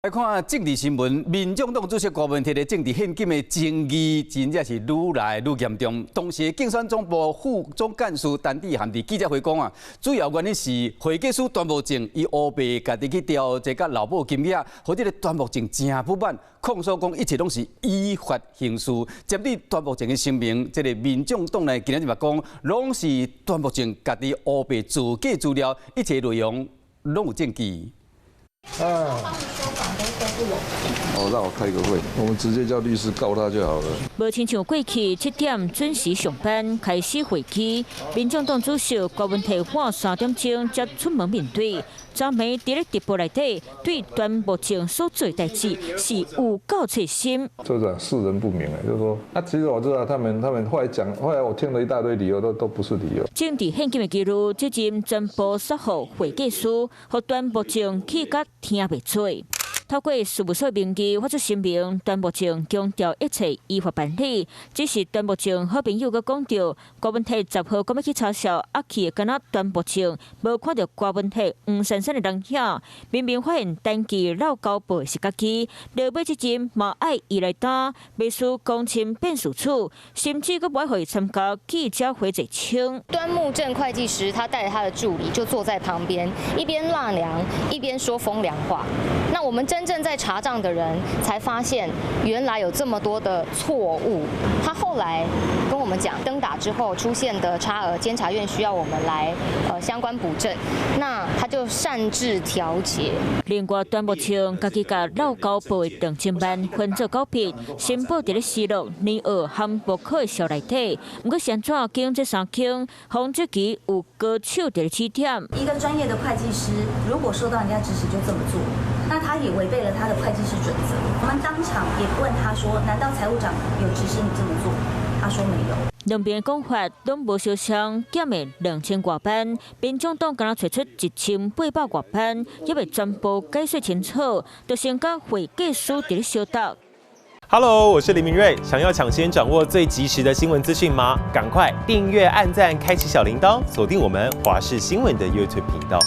來看政治新聞，民眾黨主席郭文鐵的政治獻金的爭議，真正是愈來愈嚴重。當時競選總部副總幹事陳志涵佇記者會講啊，主要原因是會計師端木正伊烏白家己去調這個勞保金額，予這个端木正誠不滿，控訴講一切攏是依法行事。針對端木正的聲明，這个民眾黨呢今日嘛講，攏是端木正家己烏白造假資料，一切內容攏有證據。啊！哦，讓我開個會，我們直接叫律師告他就好了。無親像過去7點準時上班開始會議，民眾黨主席郭文鐵晚3點鐘才出門面對。昨暝佇咧直播內底對端木正所做代誌是有夠齊心。這種世人不明啊，就是說，啊，其實我知道他們，他們後來講，後來我聽了一大堆理由，都不是理由。政治獻金的記錄，這陣全部煞予會計師，予端木正氣甲聽袂出。透過事務所名義發出聲明，端木正強調一切依法辦理。只是端木正好朋友閣講著，郭文鐵10號閣欲去查數，啊去敢若端木正無看著郭文鐵黃珊珊的人影，明明發現單據漏交報的是家己，落尾這陣嘛愛伊來擔，袂輸公親變事主，甚至閣無愛予伊參加記者會坐清。端木正會計師他帶著他的助理就坐在旁邊，一邊納涼一邊說風涼話。那我們真正在查賬的人才發現，原來有這麼多的錯誤。他後來跟我們講，登打之後出現的差額，監察院需要我們來相關補正，那他就擅自調節。另外，端木正家己共漏交報的2000萬分做九筆，申報佇咧思樂年二含木科的數內底。毋過，旋轉經這三間，馮志奇有高手佇咧指點。一個專業的會計師，如果受到人家指使就這麼做，那他也違背了他的會計師準則。我們當場也問他說：“難道財務長有指使你這麼做？”他說沒有。兩邊講法攏無相像，減的2000外萬，民眾黨敢若揣出1800外萬，猶未全部解釋清楚，就先共會計師佇咧相鬥。 Hello，我是林明瑞，想要搶先掌握最及時的新聞資訊嗎？趕快訂閱、按讚、開啟小鈴鐺，鎖定我們華視新聞的 YouTube 頻道。